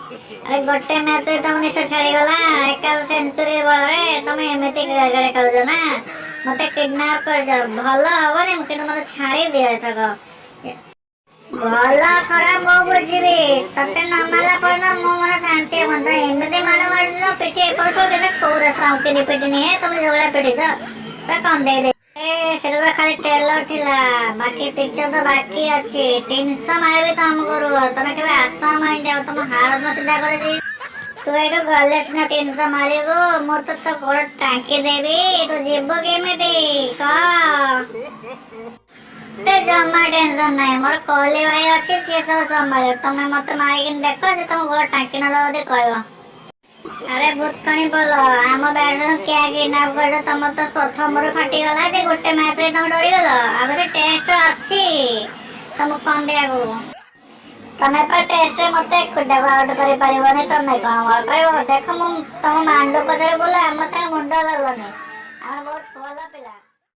ଆରେ, ଗୋଟେ ମ୍ୟାଚରେ ତମ ନିଶା ଛାଡିଗଲା ଏକା ସେଞ୍ଚୁରୀ ବଳରେ? ତମେ ଏମିତି କ୍ରିକେଟ ଖେଳୁଛ ନା? ମତେ କିଡନାପ କରିଛ, ଭଲ ହବନି, କିନ୍ତୁ ମତେ ଛାଡି ଦିଅ ଏଥରକ। ଭଲ ଖରାପ ମୁଁ ବୁଝିବି। ତତେ ନ ମାରିଲା ପର୍ଯ୍ୟନ୍ତ ମୋ ମନ ଶାନ୍ତି ହବନି। ତମେ ଏମିତି ମାଡ଼ ମାରିଛ, ପିଠି ଏପଟ ସବୁ କୋଉ ସାଉଁଟିନି ପିଟିନି ହେ। ତମେ ଯୋଉ ଭଳିଆ ପିଟିଛ, ପୁରା କନ୍ଦେଇ ଦେ। ଏ, ସେଟା ତ ଖାଲି ଟ୍ରେଲର ଥିଲା, ବାକି ପିକ୍ଚର ତ ବାକି ଅଛି। 300 ମାରିବି ତମକୁ। ରୁହ, ତମେ କେବେ ଆସ ଆମ ଇଣ୍ଡିଆ, ତମ ହାଡ଼ ତ ସିଧା କରିଦେବି। ତୁ ଏଇଠୁ ଗଲେ ସିନା 300 ମାରିବୁ। ମୁଁ ତ ତୋ ଗୋଡ଼ ଟାଙ୍କି ଦେବି, ତୁ ଯିବୁ କେମିତି କହ? ଏତେ ଜମା ଟେନସନ ନାହିଁ, ମୋର କୋହଲି ଭାଇ ଅଛି, ସିଏ ସବୁ ସମ୍ଭାଳିବ। ତମେ ମତେ ମାରିକିନି ଦେଖ, ସେ ତମ ଗୋଡ଼ ଟାଙ୍କି ନଦବ ଯଦି କହିବ। ଆରେ ଭୂତକଣି ବୋଲ, ଆମ ବ୍ୟାଟ୍ସମ୍ୟାନ କିଆ କିଡନାପ କରିଛ? ତମର ତ ପ୍ରଥମରୁ ଫାଟିଗଲା ଯେ ଗୋଟେ ମ୍ୟାଚରେ ତମେ ଡରିଗଲ। ଆଉ ଟେଷ୍ଟ ଅଛି ତମକୁ କନ୍ଦେଇବାକୁ। ତମେ ପା ଟେଷ୍ଟରେ ମତେ ଏକୁଟିଆକୁ ଆଉଟ କରିପାରିବନି, ତମେ କଣ ମୋର କହିବ? ଦେଖ, ମୁଁ ତମ ମାଣ୍ଡୁ ପଛରେ ବୋଲେ ଆମ ସାଙ୍ଗେ ମୁଣ୍ଡ ଗଲନି, ଆମେ ବହୁତ ଭଲ ପିଲା।